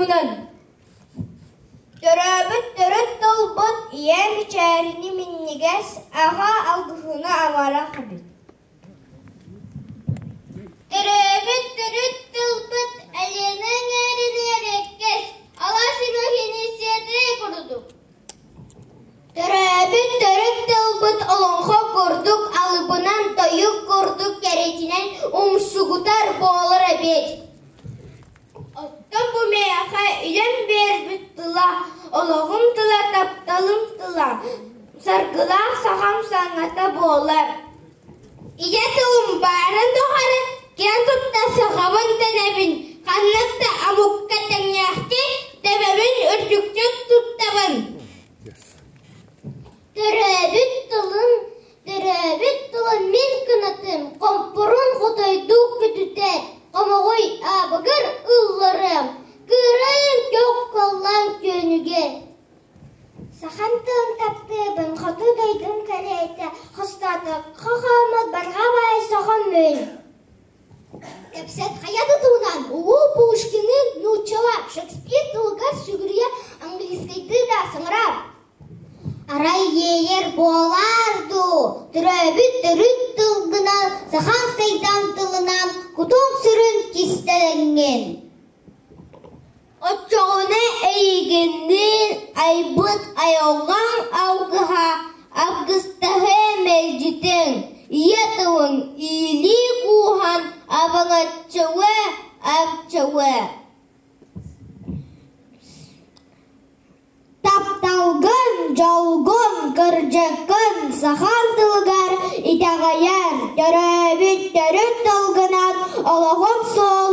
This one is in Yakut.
тылгынан. Төрөөбүт төрүт тылбыт ийэ мичээрини минньигэс, аҕа алгыһына амарах эбит. Төрөөбүт төрүт тылбыт Элена эҥээрин эрэккэс, алаас имэхиниссиэтэ курдук. Төрөөбүт төрүт тылбыт олоҥхо курдук алыбынан, тойук курдук кэрэтинэн умсугутар буолар эбит. Оттон бу миэхэ ийэм биэрбит тыла, олоҕум тыла, тапталым тыла, саргылаах сахам саҥата буолар. Ийэ тылым баарын тухары киэн тутта сахабын дэнэбин, ханнык да омукка тэҥнээхтии төбөбүн үрдүктүк туттабын. Төрөөбүт тылын, төрөөбүт тылын мин кынатым, хомпорун хотойдуу көтүтэр, хомоҕой аабыгар ылларыам, кыырайым көх халлаан күөнүгэр. Сахам тылын таптыыбын, хоту дойдум кэриэтэ, хостоотоххо хооммут барҕа баай соҕом мин. Кэпсэт хайа да туһунан Улуу Пушкины нууччалаа, Шекспир тылыгар сүгүрүйэ английскайдыы да саҥарар. Арай иэйэр буолаар дуу, төрөөбүт төрүт тылгынан, сахаҥ сайдам тылынан кутуҥ-сүрүн кистэлэҥҥин. Оччоҕуна эйигинниин айбыт айылҕаҥ алгыһа алгыстаһыа мэлдьитиҥ, ийэ тылыҥ иилии кууһан абаҥаччылыа арчылыа. Тапталгын, дьолгун, кырдьыккын сахаҥ тылыгар итэҕэйэн, төрөөбүт төрүт тылгынан олоҕуҥ суолун